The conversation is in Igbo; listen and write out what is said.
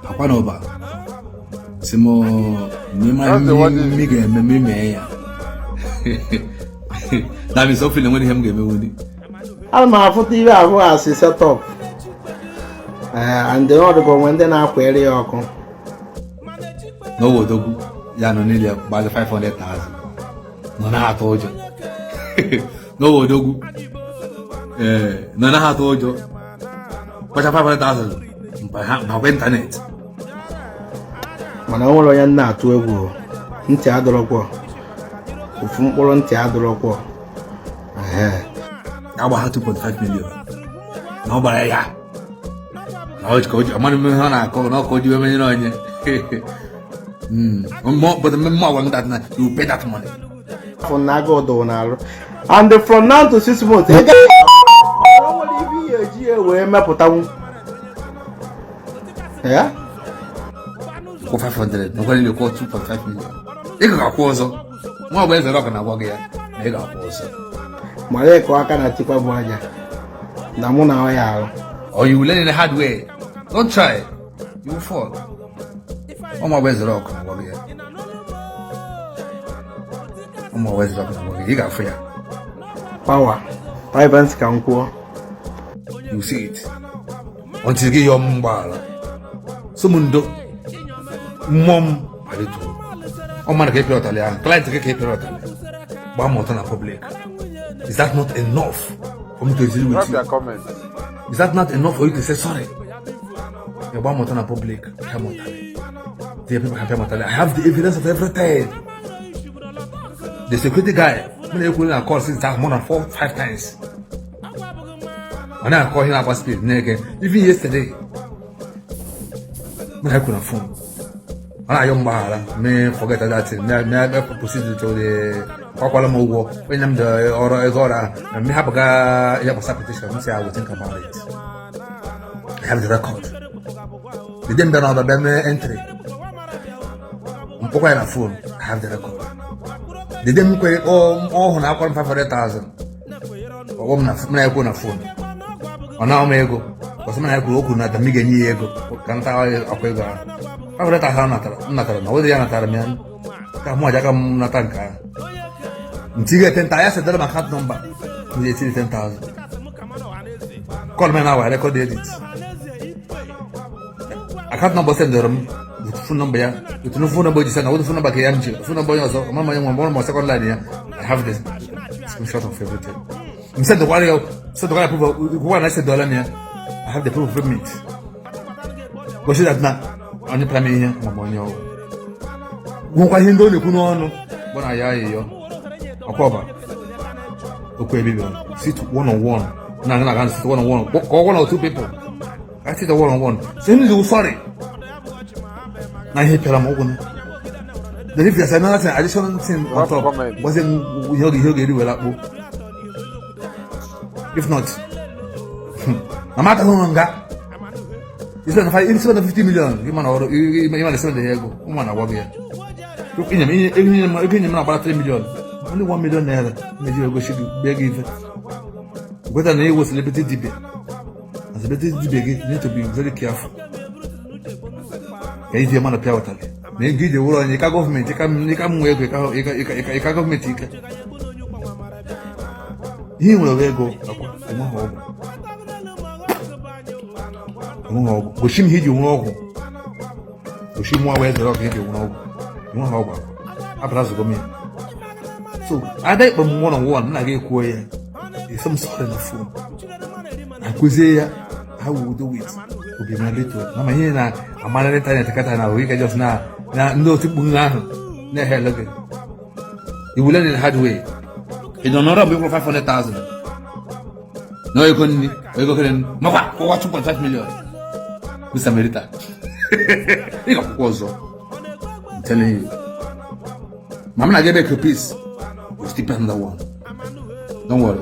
Akwa na ụba si m n'ime That's the one ihe ga-eme m mee ya. That means hopefully nwere ihe m ga-emenwuli. Ana m afụta ihe ahụ asị setup, and ọ dịka onwe ndị na-akwere ya ọkụ. N'owe odogwu ya nọ niile gbazi 500,000 nọ na-atụ ụjọ. N'owe odogwu, ee, nọ na-atụ ụjọ kpacha 500,000 bakwa ịntanetị. Mana o nwere onye m na-atụ egwu o. Ntị adọrọkwọ ofu mkpụrụ, ntị adọrọkwọ. Ehe. Agba ha 2.5 million na ọ gbara ya na ọ ka o ji amadị m ihe ọ na-akọ na ọka o ji wee menyere onye. But mmụọ agwa m that na you will pay that money. Afọ na agụụ dụ n'arụ, and from now to 6 months, ị gaghị o nwere ife ihe eji ya wee mepụtanwu ya. Kwụ 500 nakwa niile kwụọ 2.5 million, ị ga-akwụ ọzọ. Nwa ọgba eze rock na-agwa gị ya na ị ga-akwụ ọzọ. Mara ịkọ aka na tikwa bụ aja na mụ na ọ ya arụ. Or you will learn in the hard way. Don't try, you will fall. Ọmụ ọgba eze rock na-agwa gị ya, ọmụ ọgba eze rock na-agwa gị, ị ga-afụ ya. Power privacy ka m kwuo. You see it until gị yọọ m mgbaghara, so m ndo mmụọ m palituo. Ọ mmadụ ka epere ụtalị ahụ, client gị ka epere ụtalị gbaa m ọtọ na public. Is that not enough for me to deal with Drop you? your comment. Is that not enough for you to say sorry? You gbaa m ọtọ na public, pịa m ụtalị. The people can pịa m ụtalị. I have the evidence of everything. The security guy m na-ekwu na call since ahụ more than four five times, ọ na-akọ ihe na-agba speed na-ege. Even yesterday m na-ekwu na phone, ọ na-ayọ mgbaghara mee, forget that thing, mee mee proceed to the kwakwala m ụgwọ onye m dị ọrụ ego ọrụ ahụ na mme hapụga ihe gbasara petition. M si, "I will think about it." I have the record. The day m bịa n'ọba bịa mee entry, mkpọkwa ya na phone. I have the record. The day m kwere ọhụụ na akwara m 500,000, ọkpọ m na m na-ekwu na phone, ọ na m ego ọsọ m na-ekwu okwu na m ga-enye ya ego ka m taa akwa ego ahụ 500,000 natara m natara na ọ ya natara m ya ka mụ aja aka m nata nke ahụ ntinye 10,000 ya sendere m account number, m ga-etiri 10,000. Call me now, I record edit account number sendere m with phone number ya, with no phone number ji send, with phone number ka ya m ji phone number onye ọzọ ọma onye nwe ma second line ya. I have the screenshot of everything. M sendekwara ya, sendekwara ya proof of na sendọla m ya. I have the proof of payment gosi that na onye pịara m ihe ma ọ onye ọwụ nwekwa ihe ndị ọ na-ekwu n'ọnụ bụ na ya ayịyọ ọkwa okwu ebibi. Sit one on one na na sit one on one ka one or two people. I sit one on one, say m sorry na ihe pịara m ụgwọ. Then if there's another thing, additional thing on top, gwazie m ihe ọ ga-eri were akpụ. If not, na m ataghị nga isi na 50 million ịma na ọrụ ịma na send ego ụmụ na-agwa gị ya. Ego enye m na-agbara 3 million, only 1 million naira na-eji egosi gị gbee gị ife gweta na ewo celebrity dibia na celebrity dibia gị. You need to be very careful ka iji mmadụ pịa ụtalị na ego iji wụrụ onye ịka gọọmenti ịka m nwe ego ịka gọọmenti ike. Ihe ị nwere ego akwa enweghị ọgwụ, enweghị ọgwụ. Gosi m ihe iji nwere ọgwụ, gosi m nwa wee zere ọgwụ iji nwere ọgwụ. Enweghị ọgwụ akwa abara zụgo m ya. So ada ikpe m one on one nna gị ekwuo ya esi m sorry na phone akụzie ya, how we will do it obi ma leto mama ihe na amara n'ịntanetị kata na ike just na ndị otu mkpu ahụ na-ehe ele gị. You will learn in the hard way. Ị nọ n'ọrụ mgbe ị kwụrụ 500,000 na ego nri, ego kere makwa kwụwa 2.5 million. Mr. Merita, ị ga-akwụkwọ ọzọ. I'm telling you. Ma m na-aga ebe peace, we'll still pay another one. Don't worry.